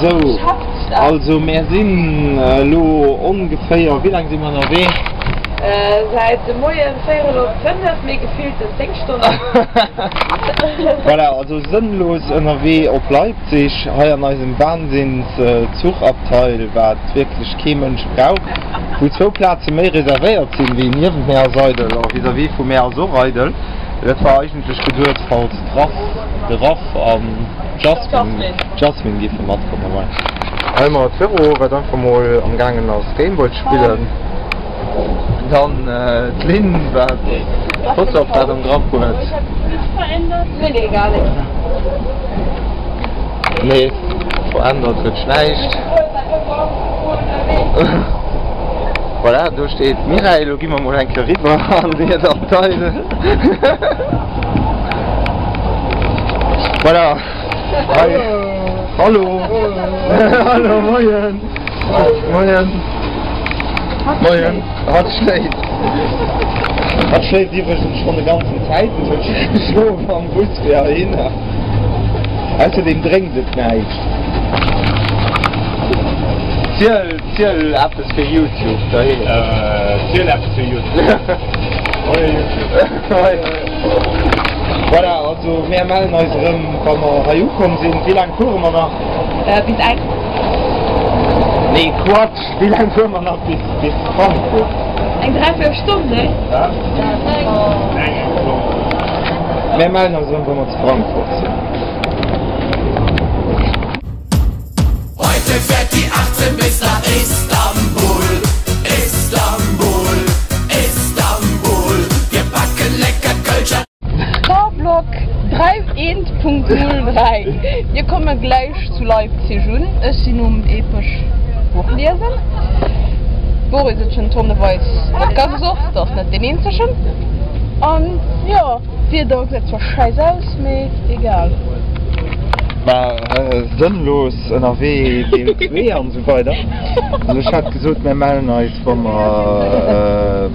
Sou, also mär sinn elo ongeféier, wéi laang si mer ënnerwee? Säit de Moien véierel op 5, mee gefillten 10 Stonnen. Voilà, also sënnlos ënnerwee op Leipzig, hei an eisem Wahnsinns-Zuchabteil, wat wierklech kee Mënsch brauch, wou zwou Plaze méi reservéiert sinn, wéi niewent mär ass eidel a vis-à-vis vu mär ass och eidel. Dat war eigentlech geduet, falls d'Raff, de Raff an d'Jasmine géife matkommen. Voilà. Hei hu mer d'Vero, wat einfach mol am gaangen ass Gameboy ze spillen. Dann d'Lynn, wat d'Fotoapparat am Grapp huet. Nee, verännert huet sech näischt. Voilà, do steet d'Mireille. Elo gi mer mol eng Kéier eriwwer an hiert Abteil. Voilà. Hei. Hallo. Hallo, moien. Moien. Moien. Hatt schléift. Hatt schléift iwwregens schonn de ganzen Zäiten. Huet geschlof am Bus fir heihinner. Ausserdeem drénkt et näischt. Ziel, ziel eppes fir Youtube doheem. Ziel eppes fir Youtube. Moie Youtube. Voilà, also mär mellen eis erëm wa mer hei ukomm sinn. Wéi laang fuere mer nach? Bis eng. Nee, Quatsch! Wéi laang fuere mer nach bis bis Frankfurt? Eng dräivéier Stonn, nee? Eng Stonn. Mär mellen eis erëm wa mer zu Frankfurt sinn. Heute fährt die 18 bis nach Istanbul, Istanbul, Istanbul. Wir packen lecker Kölsch an. Fahrblock 31.03 Mir komme gläich zu Leipzig un. Ech sinn um epesch Buch liesen. D'Boris huet schonn tonneweis Wodka gesoff, dat ass net deen eenzegen. An jo, d'Wieder gesäit zwar schäiss aus, mee egal. Mä sënnlos ënnerwee, Deel 2 an esou weider. Also ech hat gesot, mir mellen eis, wa mer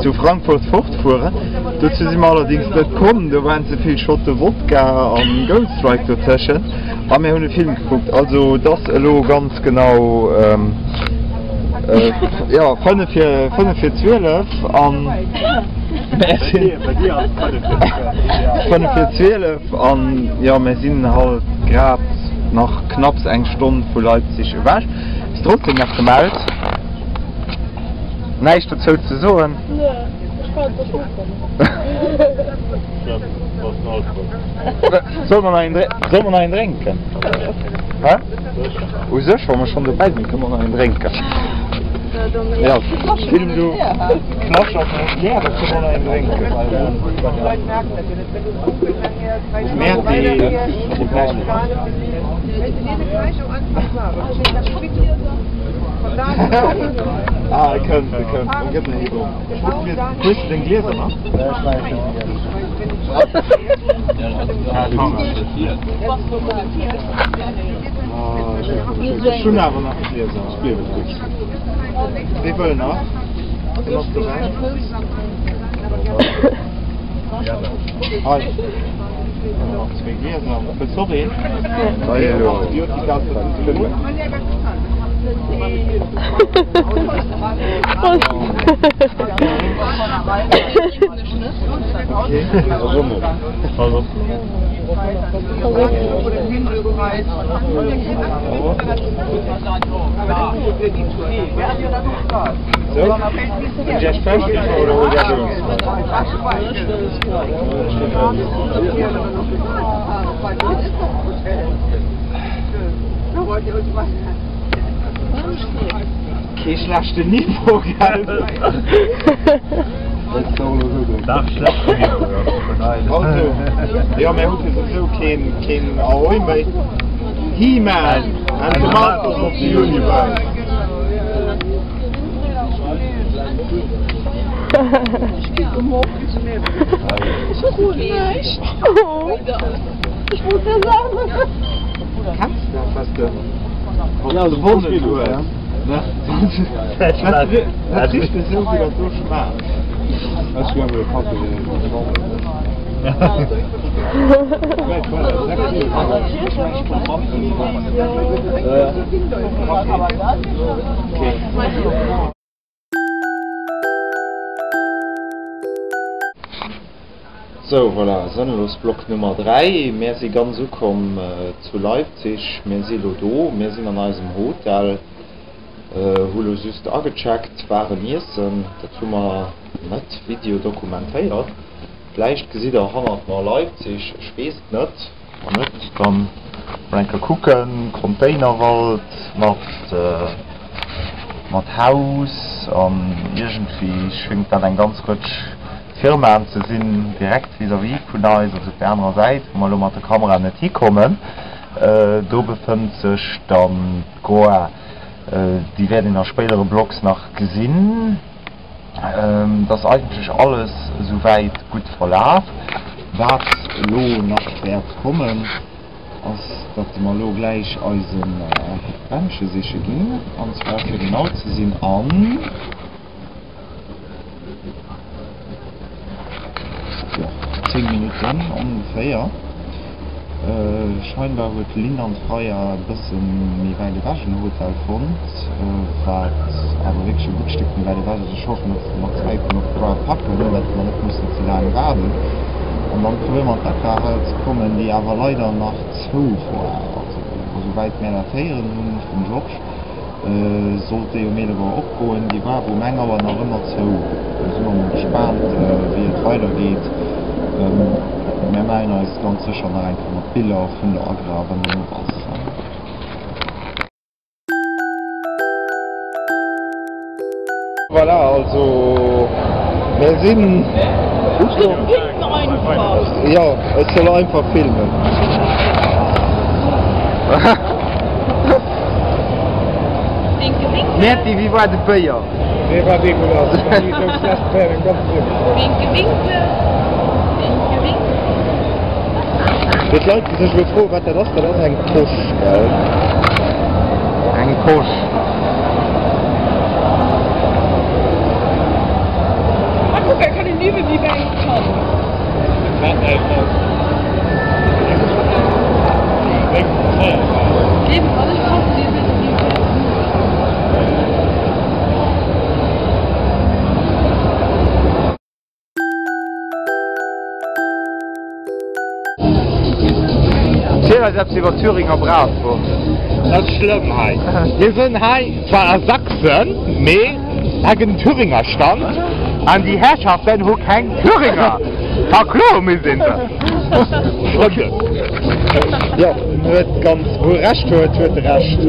zu Frankfurt fortfueren. Dozou si mer allerdéngs net komm, do waren ze vill Schotte Wodka an Gold Strike dotëschent. A mir hunn e Film gekuckt. Also et ass elo ganz genau, jo, fënnef vir, fënnef vir 12 an mär sinn, fënnef vir 12 an jo, mär sinn halt grad nach knapps eng Stonn vu Leipzig ewech. Ass trotzdem nach gemellt. Näischt dozou ze soen? Solle mer nach een drénken? Hä? U sech, wa mer schonn dobäi sinn, kënne mer nach een drénken. Jo, Film du, d'Fläsch ass nach net leer, da kënne mer nach een drénken. Ah, e kënnt, e kënnt. Komm, gëtt en Ego. Hues de deng Glieser nach? Ech hunn awer nach Glieser. Wie wëll nach? Wien ass dobäi? Hei. Nach zwee Glieser. Wëlls och een? Antibiotika ass dat ze vill. Kee schlechten Niveau, gell? Also, jo, mir hu fir souwisou keen, keen Ahoy méi. He-Man and the Masters of the Universe. Kenns de dat, was de was de gewonnen hues? Dat richt esou wéi dat do schmaacht. Sou, voilà, sënnlos Block Nummer 3. Mär si ganz ukomm zu Leipzig. Mär si lo do, mär sinn an eisem Hotel, hu lo just agecheckt, waren iessen. Dat hu mer net videodokumentéiert. Vläicht gesitt der hannert mer Leipzig, ech weess et net. Wann net, dann mol eng Kéier kucken. Containerwald mat mat Haus an iergendwéi schéngt dat eng ganz Rëtsch Firmaen ze sinn direkt vis-à-vis vun eis, also op der anerer Säit, wou mer elo mat der Kamera net hikommen. Do befënnt sech dann d'Goa. Déi wäert een a spéidere Blogs nach gesinn. Et ass eigentlech alles esouwäit gutt verlaf. Wat elo nach wäert kommen, ass, datt mer elo gläich eise Bändche siche ginn, an zwar fir genau ze sinn an, jo, 10 Minutten ongeféier. Scheinbar huet d'Lynn an d'Freya e bësse méi wäit ewech en Hotel fonnt, wat awer wierklech e gutt Stéck méi wäit ewech ass. Ech hoffen, datt se mat Zäiten och d'Goa packen, datt mer net mussen ze laang waarden. An dann probéiere mer an d'Aqua-Hal ze kommen, déi awer leider nach zou war. Also esouwäit mär dat héieren hunn vum Georges, Sollt déi um 11 Auer opgoen, déi war awer um eng Auer nach ëmmer zou. Do si mer mol gespaant wéi et weider geet. Mär mellen eis ganz sécher nach eng Kéier mat Biller vun der Agra wann déi op ass. Voilà, also mär sinn ukomm. Jo, ech soll einfach filmen. Mäerti, wéi war de Béier? Dee war degueulass. Ech war ni esou schlecht Béier mengem ganze Liewen gedronk. Winke winke, winke winke. Fir d'Leit déi sech elo froen wat dat ass, dat ass eng Posch, gell? Eng Posch. Ah kuck, da kann een üben wéi bei engem Kand. Ziel eis eppes iwwer d'Thüringer Bratwurst. Dat ass schlëmm hei. Mir sënn hei zwar a Sachsen, mee hei gëtt en Thüringer Stand an déi Herrschaften hu keng Thüringer. Verkloe misst een se. Frëndin. Jo, en huet ganz, wou e Recht huet, huet e Recht.